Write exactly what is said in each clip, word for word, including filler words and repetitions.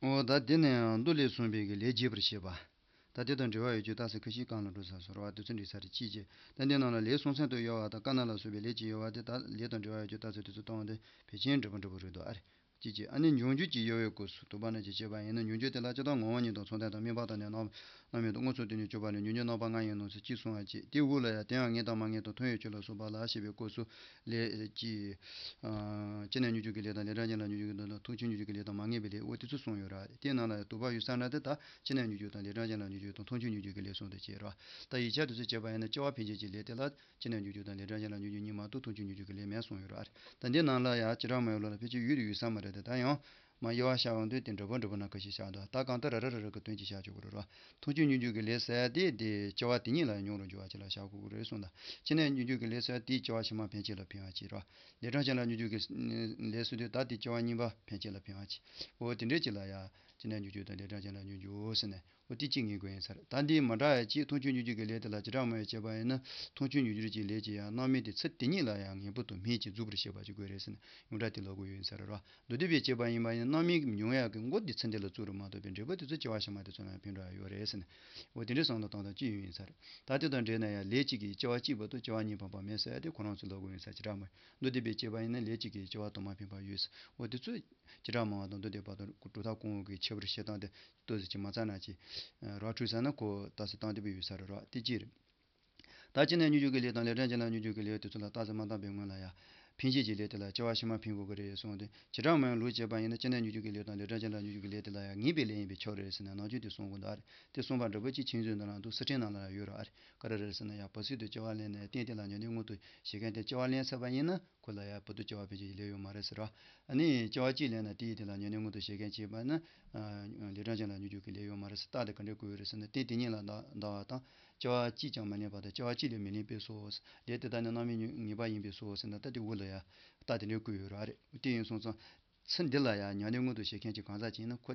འོ་ད་དེ་ནས་ཡང་མདོ་ལས་གསུངས་པའི་གི་ལས་རྒྱས་པར་བཤད་པ། ད་དེ་དང་འབྲེལ་བ་ཡོད་རྒྱུ་རྟགས་གསལ་ཁ་ཤས་གང་ལ་འགྲོ་ས་སོ་ར་བ་དེ་ཚོ་འགྲིག་ས་རེད་ཅིས་བྱས། ད་འདི་ནང་ལ་ལས་གསུམ་ཚན་དུ་ཡོད་པ་དང་དཀའ་གནད་ལ་སོགས་པའི་ལས་ཀྱི་ཡོད་པ་དེ་དག་ལས་དང་འབྲེལ་བ་ཡོད་རྒྱུ་རྟགས་གསལ་དེ་ཚོ་གཏོང་བ་དེ་ཕལ་ཆེར་འབྲས་བུ་འབྲས་བུ་རེད་འདུག་ཨ་རེ། ཅིས་བྱས་ཨ་ནི་འབྱུང་འགྱུར་གྱི་དབྱེ་བའི་སྐབས་སུ་དུ་བ་ན་ཅིག་བྱས་པ་ཡིན་ན་འབྱུང་འགྱུར་དེ་ལ་སྤྱི་དང་ངོ་བོ་ཉིད་དང་ཚོགས་ལྡན་དང་དམིགས་པ་དང་ནི་རྣམ་རྣམ་སྨིན་དང་མངོན་སུམ་དུ་ནི་བརྗོད་པ་ལས་འབྱུང་འགྱུར་རྣམ་པ་ལྔ་ཡིན་ནོ་ཟེར་གཅིག་གསུངས་པ་བཅས་དེའི་འོག་ལ་ཡང་དེའང་ངེས་དང་མ་ངེས་དང་མཐོང་བའི་ཆོས་ལ་སོགས་པ་ལ་ཞེས་པའི་སྐབས་སུ་ལས་ཀྱི། སྤྱི་ནས་འབྱུང་འགྱུར་གྱི་ལས་དང་ལས་གྲངས་ཅན་ལ་འབྱུང་འགྱུར་གྱི་ལས་དང་མཐོང་ཆོས་འབྱུང་འགྱུར་གྱི་ལས་དང་མ་ངེས་པའི་ལས་འོ་དེ་ཚོ་གསུངས་ཡོད་ར། དེའི་ནང་ལ་ཡང་དུ་བ་ཡུལ་ས་ན་དེ་དག་སྤྱི་ནས་འབྱུང་འགྱུར་དང་ལས་གྲངས་ཅན་ལ་འབྱུང་འགྱུར་དང་མཐོང་ཆོས་འབྱུང་འགྱུར་གྱི་ལས་གསུངས་ཏེ་བྱས་ར། ད་ཡིག་ཆ་དེ་ཚོ་བྱས་པ་ཡིན་ན་སྐྱེ་བ་འཕེན་བྱེད་ཀྱི་ལས་དེ་ལ་སྤྱི་ནས་འབྱུང་འགྱུར་དང་ལས་གྲངས་ཅན་ལ་འབྱུང་འགྱུར་གཉིས་མ་གཏོགས་མཐོང་ཆོས་འབྱུང་འགྱུར་གྱི་ལས་མེད་གསུངས་ཡོད་ར། ད་འདི་ནང་ལ་ཡང་བྱེ་བྲག་སྨྲ་བའི་ལུགས་ལ་ཕལ་ཆེར་ཡུལ་དེ་ཡུལ་ས་མ་རེད་དེ་ད་ཡང་མ་དབྱེ་བ་བྱ་བ་འདོད་དེ་འབྲས་བུ་འབྲས་བུ་ན་ག་ཞིག་བཞག་འདུག་ད་གང་ལྟར་ར་ར་ར་ར་གི་དོན་གྱིས་བཞག་ཆོག་གི་རེད་ར། མཐོང་ཆོས་འབྱུང་འགྱུར་གྱི་ལས་ཟེར་ཡ་དེ་དེ་སྐྱེ་བ་དེ་ཉིད་ལ་ཡང་མྱོང་རུང་འགྱུར་བ་ཅིག་ལ་བཞག་དགོས་ཀྱི་རེད་གསུངས་ད། སྤྱི་ནས་འབྱུང་འགྱུར་གྱི་ལས་ཟེར་ཡ་དེ་སྐྱེ་བ་ཕྱི་མ་འཕེན་བྱེད་ལ་འཕེན་པ་ཅིག་ར། ལས་གྲངས་ཅན་ལ་འབྱུང་འགྱུར་གྱི་ལས་ཟེར་དུས་ད་དེ་སྐྱེ་བ་གཉིས་པ་འཕེན་བྱེད་ལ་འཕེན་པ་ཅིག་འོ་དེ་འདྲས་ཅིག་ལ་ཡང་སྤྱི་ནས་འབྱུང་འགྱུར་དང་ལས་གྲངས་ཅན་ལ་འབྱུང་འགྱུར་ཟེར་ནས། འོ་དེ་གཅིག་ངེས་དགོས་ཡིན་ས་རེད། ད་འདི་མ་འདྲ་བ་གཅིག་མཐོང་ཆོས་འབྱུང་འགྱུར་གྱི་ལས་དེ་ལ་བྱེ་བྲག་སྨྲ་བས་དཔྱད་པ་ཡིན་ན་མཐོང་ཆོས་འབྱུང་འགྱུར་གྱི་ལས་ཀྱི་ཡང་རྣམ་སྨིན་དེ་ཚུལ་དེ་ཉིད་ལ་ཡང་ངེས་པར་དུ་སྨིན་ཅིང་རྫོགས་པར་བྱེད་པ་ཞིག་དགོས་རེད་ཟེར་ནས་ཡོངས་གྲགས་དེ་ལབ་དགོས་ཡོད་ཡིན་ས་རེད་ར། མདོ་སྡེ་པས་དཔྱད་པ་ཡིན་པ་ཡིན་ན་རྣམ་སྨིན་མྱོང་ཡག་གི་མགོ་དེ་ཚུལ་འདི་ལ་བཙུགས་རེད་མ་གཏོགས་པའི་འབྲས་བུ་དེ་ཚོ་སྐྱེ་བ་ཕྱི་མ་དེ་ཚོ་ལ་ཡང་ཕན་འགྲོ་ཡ་ཡོད་རེད་ཟེར་ནས། འོ་དེ་འདྲའི་བསམ་བློ་བཏང་སྟངས་གཅིག་ཡོད་ཡིན་ས་རེད། ད་དེ་དང་འབྲེལ་ན་ཡང་ལས་གཅིག་གིས་སྐྱེ་བ་གཅིག་བར་དུ་སྐྱེ་བ་གཉིས་འཕེན་པ་མེད་ཟེར་ཡ་དེ་ཁོ་རང་ཚོས་ལབ་དགོས་ཡིན་ས་བྱེ་བྲག་སྨྲ། མདོ་སྡེ་པས་དཔྱད་པ་ཡིན་ན་ལས་གཅིག་གིས་སྐྱེ་བ་དུ་མ་འཕེན་པ་ཡོད་ཟེར། འོ་དེ་ཚོ་བྱེ་བྲག་སྨྲ་བ་དང་མདོ་སྡེ་པ་དང་གྲུབ་མཐའ་གོང་འོག་གི་ཁྱད་པར་བཤད་སྟངས་དེ་ཏོག་ཙམ་ཅིག་མ་རྩ་ན་ཅིག་ར་འཁྲུལ་ས་ན་ཁོ་ཏོག་ཙམ་བཏང་བསྡད་པ་ཡོད་ས་རེད་ར། དེ་གཅིག་རེད། ད་སྤྱི་ནས་འབྱུང་འགྱུར་གྱི་ལས་དང་ལས་གྲངས་ཅན་ལ་འབྱུང་འགྱུར་གྱི་ལས་དེ་ཚོ་ལ་རྟགས་གསལ་མ་བཏང་པའི་སྔོན་ལ་ཡང་འཕེན་བྱེད་ཀྱི་ལས་དེ་ལ་སྐྱེ་བ་ཕྱི་མ་འཕེན་དགོས་ཀྱི་རེད་གསུངས་ཏེ། བྱེ་བྲག་སྨྲ་བའི་ལུགས་བྱས་པ་ཡིན་ན་སྤྱི་ནས་འབྱུང་འགྱུར་གྱི་ལས་དང་ལས་གྲངས་ཅན་ལ་འབྱུང་འགྱུར་གྱི་ལས་དེ་ལ་ཡང་ངེས་པའི་ལས་ཡིན་པས་ཁྱབ་རེད་ཟེར་ནས་ནང་ཆོས་དེ་གསུང་གི་འདུག་ཨ་རེ། དེ་གསུངས་པ་འདྲ་པོ་ཅིག་མཁྱེན་བརྩེ་འདི་ལ་འདུག་སི་ཁྲོན་ནང་ལ་ཡང་ཡོད་རེད་ཨ་རེ། ག་རེ་རེད་ཟེར་ན་ཡང་བར་སྲིད་དུ་སྐྱེ་བ་ལེན་ནས་རྟེན་དེ་ལ་ཉོན་ནས་མངོན་དུ་བྱེད་མཁན་དེ་སྐྱེ་བ་ལེན་ཚར་བ་ཡིན་ན་ཁོ་ལ་ཡང་བར་དུ་སྐྱེ་བ་འཕེན་བྱེད་ཀྱི་ལས་ཡོད་མ་རེད་ཟེར་ར། ཨ་ནི་སྐྱེ་བ་གཅིག་ལེན་ན་དེ་ཡི་དེ་ལ་ཉོན་ནས་མངོན་དུ་བྱེད་མཁན་བྱས་པ་ན་ལས་གྲངས་ཅན་ལ་འབྱུང་འགྱུར་གྱི་ལས་ཡོད་མ་རེད་ཟེར། རྟགས་དེ་ག་འདྲས་བཀོད་ཡོད་རེད་ཟེར་ན་རྟེན་དེ་ཉིད་ལ་བདག་བདག་པ་དང་། སྐྱེ་བ་གཅིག་ཀྱང་མ་ལེན་པ་དང་སྐྱེ་བ་གཅིག་ལས་མི་ལེན་པས་སོ། ལས་དེ་དག་ནི་རྣམ་སྨིན་ངེས་པ་ཡིན་པས་སོ་ཟེར་ན་ད་དེ་འོག་ལ་ཡང་རྟགས་དེ་འདྲས་བཀོད་ཡོད་རེད་ཨ་རེ། དེ་ཡིན་སོང་ཙང་། ཚུལ་འདི་ལ་ཡང་ཉོན་ནས་མངོན་དུ་བྱེད་མཁན་གྱི་གང་ཟག་ཅིག་ཡིན་ན་ཁོ།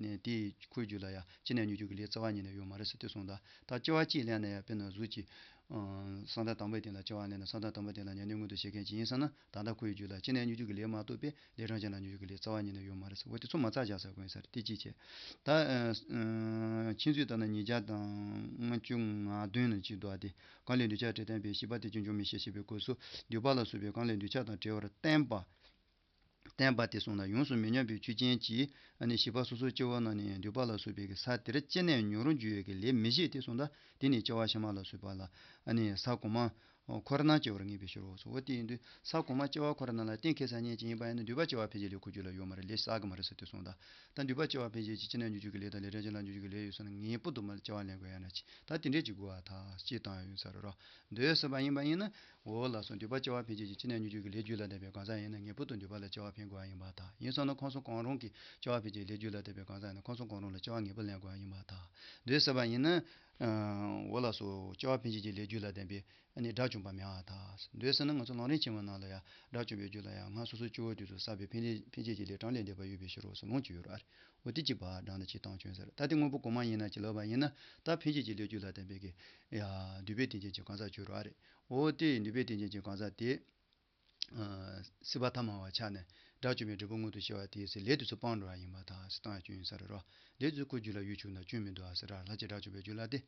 ནས་དེའི་ཁོའི་རྒྱུད་ལ་ཡང་སྤྱི་ནས་འབྱུང་འགྱུར་གྱི་ལས་རྩ་བ་ཉིད་ནས་ཡོད་མ་རེད་ཟེར་དེ་གསུངས་དང་། ད་སྐྱེ་བ་གཅིག་ལེན་ན་ཡང་དཔེར་ན་གཟུགས་ཀྱི། ཨང་། བསམ་གཏན་དང་པོའི་སྟེང་ལ་སྐྱེ་བ་ལེན་ན་བསམ་གཏན་དང་པོའི་སྟེང་ལ་ཉོན་ནས་མངོན་དུ་བྱེད་མཁན་ཅིག་ཡིན་ཟེར་ན་ད་ལྟ་ཁོའི་རྒྱུད་ལ་སྤྱི་ནས་འབྱུང་འགྱུར་གྱི་ལས་མ་གཏོགས་པའི་ལས་གྲངས་ཅན་ལ་འབྱུང་འགྱུར་གྱི་ལས་རྩ་བ་ཉིད་ནས་ཡོད་མ་རེད་ཟེར། འོ་དེ་ཚོ་མ་རྩ་བཞག་ས་དགོས་ཡིན་ས་རེད་དེ་གཅིག་བྱས། ད། ཨང་། མཁྱེན་བརྩེ་ལྟར་ན་ཉིས་བརྒྱ་དང་ལྔ་བཅུ་ང་བདུན་ནང་གཅིག་འདུག་ཨ་དེ། གང་ལས་འདོད་ཆགས་དྲི་བརྟན་པའི་ཤེས་པ་དེ་ཀྱང་འབྱུང་མི་ཤེས་ཞེས་པའི་སྐབས་སུ་འདོད་པ་ལ་སོགས་པའི་གང་ལས་འདོད་ཆགས་དང་བྲལ་བར་བརྟན་པ། བརྟན་པ་དེ་གསུངས་ལ་ཡོངས་སུ་མི་ཉམས་པའི་ཆོས་ཅན་གྱི་ཨ་ནི་བྱིས་པ་སོ་སོའི་སྐྱེ་བོ་རྣམས་ནི་འདོད་པ་ལ་སོགས་པའི་གི་ས་དེར་སྐྱེས་ནས་མྱོང་རུང་འགྱུར་བའི་གི་ལས་མི་བྱེད་དེ་གསུངས་ད། དེ་ནི་སྐྱེ་བ་ཕྱི་མ་ལ་སོགས་པ་ལ་ཨ་ནི་ས་གོང་མ་འཁོར་ན་སྐྱེ་བར་ངེས་པའི་ཕྱིར་རོ་ཟེར། འོ་དེ་ཡིན་དུས་ས་གོང་མ་སྐྱེ་བ་འཁོར་ན་ལ་གཏན་འཁེལ་ས་ཉིད་ཅིག་ཡིན་པ་ཡིན་ན་འདོད་པ་སྐྱེ་བ་འཕེན་བྱེད་ལས་ཁོ་རྒྱུད་ལ་ཡོད་མ་རེད་ལས་བསགས་གི་མ་རེད་ཟེར་དེ་གསུངས་ད། ད་འདོད་པ་སྐྱེ་བ་འཕེན་བྱེད་ཀྱི་སྤྱི་ནས་འབྱུང་འགྱུར་གི་ལས་དང་ལས་གྲངས་ཅན་ལ་འབྱུང་འགྱུར་གི་ལས་ཡོད་ཟེར་ན་ངེས་པར་དུ་མ་སྐྱེ་བ་ལེན་དགོས་ཡ་ན་ཅི་ད་དེ་འདྲས་ཅིག་དགོས་བ་ད་ཅེས་བཏང་ཡ་ཡོད་ས་རེད་རོ། འདོད་ཟེར་བ་ཡིན་པ་ཡིན་ན། འོ་ལགས་སོ། འདོད་པ་སྐྱེ་བ་འཕེན་བྱེད་ཀྱི་སྤྱི་ནས་འབྱུང་འགྱུར་གྱི་ལས་རྒྱུད་ལ་ལྡན་པའི་གང་ཟག་ཡིན་ན་ངེས་པར་དུ་འདོད་པ་ལ་སྐྱེ་བ་འཕེན་དགོས་པ་ཡིན་པར་ཐལ། ཡིན་ཙང་ན་ཁམས་གསུམ་གང་རུང་གི་སྐྱེ་བ་འཕེན་བྱེད་ཀྱི་ལས་རྒྱུད་ལ་ལྡན་པའི་གང་ཟག་ཡིན་ན་ཁམས་གསུམ་གང་རུང་ལ་སྐྱེ་བ་ངེས་པར་ལེན་དགོས་པ་ཡིན་པར་ཐལ། འདོད་ཟེར་བ་ཡིན་ན། འོ་ལགས་སོ། སྐྱེ་བ་འཕེན་བྱེད་ཀྱི་ལས་རྒྱུད་ལ་ལྡན་པའི་ཨ་ནི་དགྲ་བཅོམ་པ་མེད་པར་ཐལ། འདོད་ཟེར་ན་ང་ཚོ་ལམ་རིམ་ཆེན་མོ་ནང་ལ་ཡང་དགྲ་བཅོམ་པའི་རྒྱུད་ལ་ཡང་སྔར་སོ་སོའི་སྐྱེ་བོ་དེ་ཚོ་བསགས་པའི་འཕེན་བྱེད་འཕེན་བྱེད་ཀྱི་ལས་གྲངས་ལས་འདས་པ་ཡོད་པའི་ཕྱིར་རོ་ཟེར་ལུང་ཅིག་ཡོད་རེད། འོ་དེ་གཅིག་པ་དྲང་ན་གཅིག་བཏང་བྱུང་ཟེར། ད་དེ་དངོས་པོ་གོང་མ་ཡིན་ན་གཅིག་ལབ་པ་ཡིན་ན་ད་འཕེན་བྱེད་ཀྱི་ལས་རྒྱུད་ལ་ལྡན་པའི་གི། ཡ། འདོད་པའི་རྟེན་ཅན་གྱི་གང་ཟག་བྱོས་རོགས་ཨ་རེད། འོ་དེ་འདོད་པའི་རྟེན་ཅན་གྱི་གང་ཟག་དེ། ཨ། སྲིད་པ་ཐ་མལ་པ་ཆགས་ནས་དགྲ་བཅོམ་པའི་འབྲས་བུ་མངོན་དུ་བྱེད་པ་དེའི་ཚེ་ལས་དེ་ཚོ་སྤངས་འགྲོ་བ་ཡིན་པར་ཐལ་ཟེར་བཏང་ཡ་སྐྱོན་ཡིན་ས་རེད་རོ། ལས་དེ་ཚོ་ཁོའི་རྒྱུད་ལ་ཡོད་བཅུག་ན་སྐྱོན་མི་འདུག་ཨ་ཟེར་ར་ལྷག་བཅས་དགྲ་བཅོམ་པའི་རྒྱུད་ལ་དེ།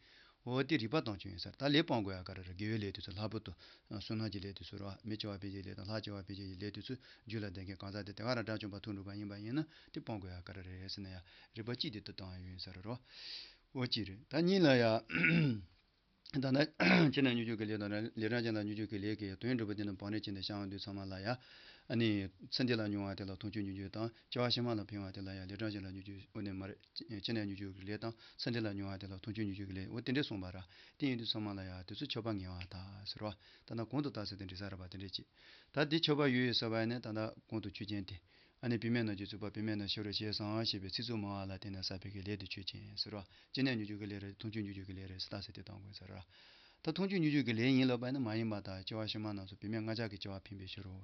འོ་དེ་རིགས་པ་དང་སྐྱོན་ཡིན་ས་རེད། ད་ལས་སྤང་དགོས་ཡ་ག་རེ་རེད། དགེ་བའི་ལས་དེ་ཚོ་ལྷག་པར་དུ་བསོད་ནམས་ཀྱི་ལས་དེ་ཚོ་རོ། མི་སྐྱེ་བ་འཕེན་བྱེད་ཀྱི་ལས་དང་ལྷ་སྐྱེ་བ་འཕེན་བྱེད་ཀྱི་ལས་དེ་ཚོ་རྒྱུད་ལ་ལྡན་མཁན་གང་ཟག་དེ་དེ་ག་རང་དགྲ་བཅོམ་པ་ཐུག་འགྲོ་བ་ཡིན་པ་ཡིན་ན་དེ་སྤང་དགོས་ཡ་ག་རེ་རེད་ཟེར་ན་ཡ་རིགས་པ་གཅིག་དེ་དུ་བཏང་ཡ་ཡོད་ཡིན་ས་རེད་རོ། འོ་གཅིག་རེད། ད་གཉིས་ལ་ཡ། ད་ནི་སྤྱི་ནས་འབྱུང་འགྱུར་གྱི་ལས་དང་ལས་གྲངས་ཅན་ལ་འབྱུང་འགྱུར་གྱི་ལས་ཀྱི་དོན་འགྲུབ་པ་དེ་རྣམས་བག་ནི་ཅན་དུ་བཤད་པ་འདི་ཚང་མ་ལ་ཡ། ཨ་ནི་ཚེ་འདི་ལ་མྱོང་བ་དེ་ལ་མཐོང་ཆོས་འབྱུང་འགྱུར་དང་སྐྱེ་བ་ཕྱི་མ་ལ་འཕེན་པ་དེ་ལ་ཡ་ལས་གྲངས་ཅན་ལ་འབྱུང་འགྱུར་འོ་ནི་མ་རེད། སྤྱི་ནས་འབྱུང་འགྱུར་གྱི་ལས་དང་ཚེ་འདི་ལ་མྱོང་བ་དེ་ལ་མཐོང་ཆོས་འབྱུང་འགྱུར་གྱི་ལས་འོ་དེ་འདྲས་གསུངས་པ་ར། དེ་ཡིན་དུས་ཚང་མ་ལ་ཡ་དེ་ཚོ་ཁྱབ་པ་ངེས་པར་ཐལ་ཟེར་བ། ད་ལྟ་གོང་དུ་བཏགས་ས་དེ་འགྲིག་ས་རེད་པ་དེ་འདྲས་ཅིག་ད་དེ་ཁྱབ་པ་ཡོད་ཡོད་ཟེར་བ་ཡིན་ན་ད་ལྟ་གོང་དུ་ཆོས་ཅན་དེ། ཨ་ནི་བུད་མེད་རྣམས་ཀྱི་ཚུགས་པ་བུད་མེད་རྣམས་ཤེས་པར་བྱས་སམ་ཞེས་པའི་ཚིག་རྩུབ་སྨྲ་བ་ལ་བརྟེན་ནས་བསགས་པའི་གི་ལས་དེ་ཆོས་ཅན་ཟེར་རོ། སྤྱི་ནས་འབྱུང་འགྱུར་གྱི་ལས་རེད། མཐོང་ཆོས་འབྱུང་འགྱུར་གྱི་ལས་རེད་ཟེར་རྟགས་གསལ་དེ་བཏང་དགོས་ཟེར་རོ། ད་མཐོང་ཆོས་འབྱུང་འགྱུར་གྱི་ལས་ཡིན་ལབ་པ་ཡིན་ན་མ་ཡིན་པ་དང་སྐྱེ་བ་ཕྱི་མ་རྣམས་སུ་བུད་མེད་ལྔ་ཆར་གྱི་སྐྱེ་བ་འཕེན་པའི་ཕྱིར་རོ།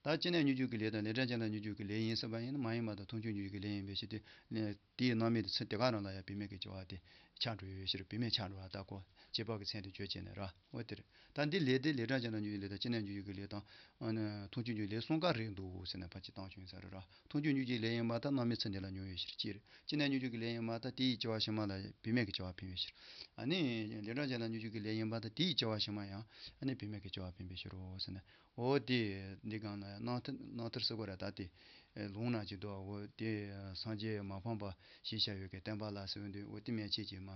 ད་སྤྱི་ནས་འབྱུང་འགྱུར་གྱི་ལས་དང་ལས་གྲངས་ཅན་ལ་འབྱུང་འགྱུར་གྱི་ལས་ཡིན་ཟེར་བ་ཡིན་ན་མ་ཡིན་པ་དང་མཐོང་ཆོས་འབྱུང་འགྱུར་གྱི་ལས་ཡིན་པའི་ཕྱིར་ཏེ། དེའི་རྣམ་སྨིན་དེ་ཚེ་དེ་ག་རང་ལ་ཡང་བུད་མེད་ཀྱི་སྐྱེ་བ་དེ་ ཆགས་འགྲོ་ཡོད་ཕྱིར་བུད་མེད་ཆགས་འགྲོ་བ་ལྟ་བུ་བྱེད་པ་གི་མཚན་དེ་བརྗོད་བྱས་ནས་ར། འོ་དེ་རེད། ད་འདི་ལས་དེ་ལས་གྲངས་ཅན་ལ་འཇུག་ཡུལ་ལས་དང་སྤྱི་ནས་འཇུག་ཡུལ་གྱི་ལས་དང་། ཨ་ནི་མཐོང་ཆོས་འཇུག་ལས་གསུམ་ཀ་རེད་འདུག་ཟེར་ནས་ཕར་ཅིག་བཏང་བྱུང་ཡིན་ས་རེད་ར། མཐོང་ཆོས་འཇུག་ཡུལ་གྱི་ལས་ཡིན་པ་དང་རྣམ་སྨིན་ཚུལ་འདི་ལ་འཇུག་ཡོད་ཕྱིར་སྤྱི་རེད། སྤྱི་ནས་འཇུག་ཡུལ་གྱི་ལས་ཡིན་པ་དང་དེ་ཡི་སྐྱེ་བ་ཕྱི་མ་ལ་བུད་མེད་ཀྱི་སྐྱེ་བ་འཕེན་ཡོད་ཕྱིར། ཨ་ནི་ལས་གྲངས་ཅན་ལ་འཇུག་ཡུལ་གྱི་ལས་ཡིན་པ་དང་དེ་ཡི་སྐྱེ་བ་ཕྱི་མ་ཡང་ཨ་ནི་བུད་མེད་ཀྱི་སྐྱེ་བ་འཕེན་པའི་ཕྱིར་རོ་ཟེར་ནས། འོ་དེ་འདི་གང་ལ་རྣམ་ཐར་རྣམ་ཐར་ཟེར་དགོས་ར། ད་དེ་ལུང་ན་ཅིག་འདུག་འོ་དེ་སངས་རྒྱས་མ་ཕམ་པ་ཞེས་བྱ་བའི་གི་བསྟན་པ་ལ་ཟེར་བའི་འདུག་འོ་དེ་མན་ཆད་ཀྱི་མ་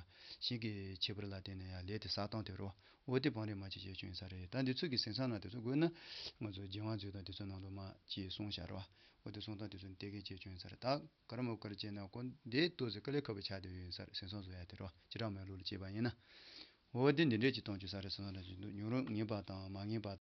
ཞིང་གི་ཁྱད་པར་ལ་བརྟེན་ནས་ཡང་ལས་དེ་བསགས་སྟངས་དེ་རོ། འོ་དེ་བང་རིམ་མ་ཅིག་བྱས་བྱུང་ས་རེད། ད་འདི་ཚོ་གི་ཟིན་ས་ན་དེ་ཚོ་དགོས་ན་ང་ཚོ་རྒྱལ་དབང་མཛོད་དང་དེ་ཚོ་ནང་ལོ་མ་ཅིག་གསུངས་བཞག་རོ། འོ་དེ་གསུང་སྟངས་དེ་ཚོ་དེ་གས་བྱས་བྱུང་ས་རེད། ད་ག་ར་མོ་ག་ར་བྱས་ན་ཀོ་འདི་ཏོག་ཙམ་དཀའ་ལས་ཁག་པོ་ཆགས་བསྡད་ཡོད་ས་རེད། ཟིན་སོང་བཟོ་ཡ་དེ་རོ། བྱེ་བྲག་སྨྲ་བའི་ལུགས་ལ་བྱས་པ་ཡིན་ན། འོ་དེ་འདི་འདྲས་ཀྱི་སྟངས་ཀྱི་ས་རེད། ཟིན་སོང་ར་ཅིག་འདུག་ཉུང་རུང་ངེས་པ་དང་མ་ངེས་པ་